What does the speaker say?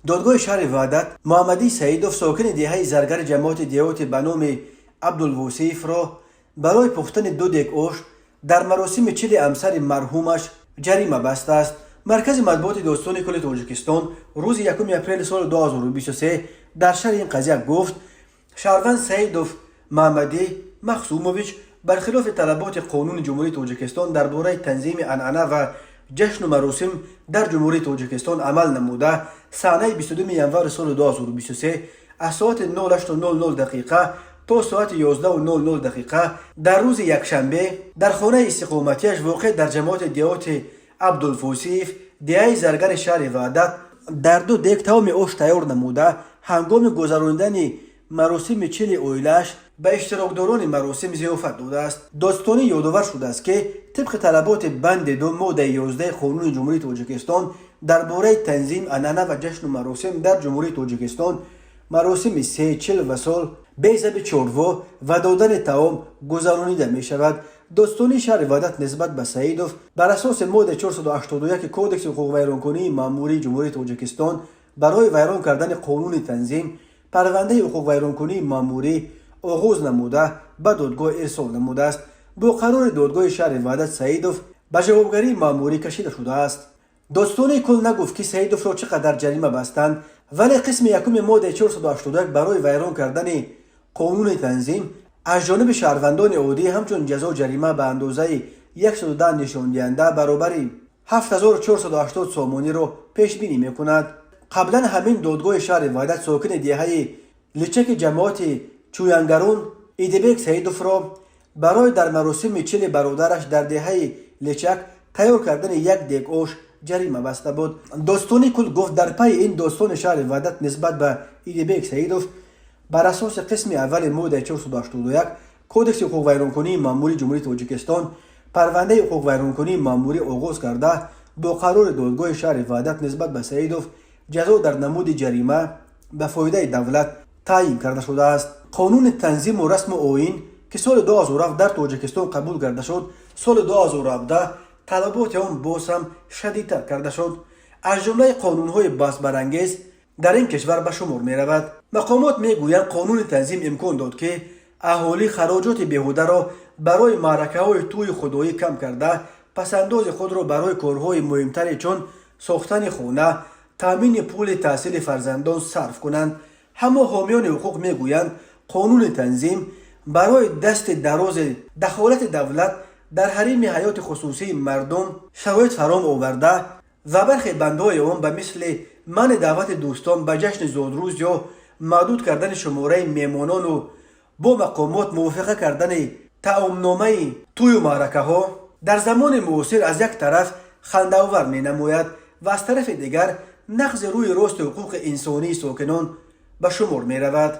Додгоҳи шаҳри Ваҳдат Муҳаммадӣ Саидов, сокини деҳаи Заргари ҷамоати деҳоти ба номи Абдулвосиевро барои пухтани ду дег ош дар маросими чили ҳамсари марҳумаш ҷарима бастааст. Маркази матбуоти Додситони кулли Тоҷикистон рӯзи 1 апрели соли 2023 дар шарҳи ин қазия гуфт: шаҳрванд Саидов Маҳмадӣ Махсумович бар хилофи талаботи Қонуни Ҷумҳурии Тоҷикистон дар бораи танзими анъана ва ҷашну маросим дар Ҷумҳурии Тоҷикистон амал намуда, санаи 22 январи соли 2023 аз соати 08:00 дақиқа то соати 11:00 дақиқа дар рӯзи якшанбе дар хонаи истиқоматиаш, воқеъ дар ҷамоати деҳоти Абдулфосиев, деҳаи Заргари шаҳри Ваҳдат, дар ду дег таоми ош тайёр намуда, ҳангоми гузаронидани маросими чили оилааш ба иштирокдорони маросим зиёфат додааст. Додситонӣ ёдовар шудааст, ки тибқи талаботи банди 2 моддаи 11 Қонуни Ҷумҳурии Тоҷикистон дар бораи танзим анъана ва ҷашну маросим дар Ҷумҳурии Тоҷикистон маросими се, чил ва сол бе заби чорво ва додани таом гузаронида мешавад. Додситонии шаҳри Ваҳдат нисбат ба Саидов бар асоси моддаи 481 Кодекси ҳуқуқвайронкунии маъмурии Ҷумҳурии Тоҷикистон барои вайрон кардани қонуни танзим парвандаи ҳуқуқвайронкунии маъмурӣ оғоз намуда, ба додгоҳ ирсол намудааст. Бо қарори додгоҳи шаҳри Ваҳдат Саидов ба ҷавобгарии маъмурӣ кашида шудааст. Додситонии кул нагуфт, ки Саидовро чӣ қадар ҷарима бастанд, вале қисми якуми моддаи 481 барои вайрон кардани қонуни танзим аз ҷониби шаҳрвандони оддӣ ҳамчун ҷазо ҷарима ба андозаи 110 нишондиҳанда баробари 7480 сомониро пешбинӣ мекунад. Қаблан ҳамин додгоҳи шаҳри Ваҳдат сокини деҳаи Личаки ҷамоати Чӯянгарун Идибек Саидовро барои дар маросими чили бародараш дар деҳаи Личак тайёр кардани як дег ош ҷарима баста буд. Додситонии кул гуфт, дар пайи ин додситони шаҳри Ваҳдат нисбат ба Идибек Саидов бар асоси қисми аввали моддаи 481 Кодекси ҳуқуқвайронкунии маъмурии Ҷумҳурии Тоҷикистон парвандаи ҳуқуқвайронкунии маъмурӣ оғоз карда, бо қарори додгоҳи шаҳри Ваҳдат нисбат ба Саидов ҷазо дар намуди ҷарима ба фоидаи давлат таъйин карда шудааст. Қонуни танзиму расму оин, ки соли 2007 дар Тоҷикистон қабул карда шуд, соли 2017 талаботи он боз ҳам шадидтар карда шуд. Аз ҷумлаи қонунҳои баҳсбарангез дар ин кишвар ба шумор меравад. Мақомот мегӯянд, қонуни танзим имкон дод, ки аҳолӣ хароҷоти беҳударо барои маъракаҳои тӯи худоӣ кам карда, пасандози худро барои корҳои муҳимтаре, чун сохтани хона, таъмини пули таҳсили фарзандон сарф кунанд. Ҳамо ҳомиёни ҳуқуқ мегӯянд, қонуни танзим барои дасти дарози дахолати давлат дар ҳарими ҳаёти хусусии мардум шароит фароҳам оварда ва бархе бандҳои он, ба мисли манъи даъвати дӯстон ба ҷашни зодрӯз ё маҳдуд кардани шумораи меҳмонону бо мақомот мувофиқа кардани таомномаи тӯю маъракаҳо, дар замони муосир аз як тараф хандаовар менамояд ва аз тарафи дигар нақзи рӯи рости ҳуқуқи инсонии сокинон ба шумор меравад.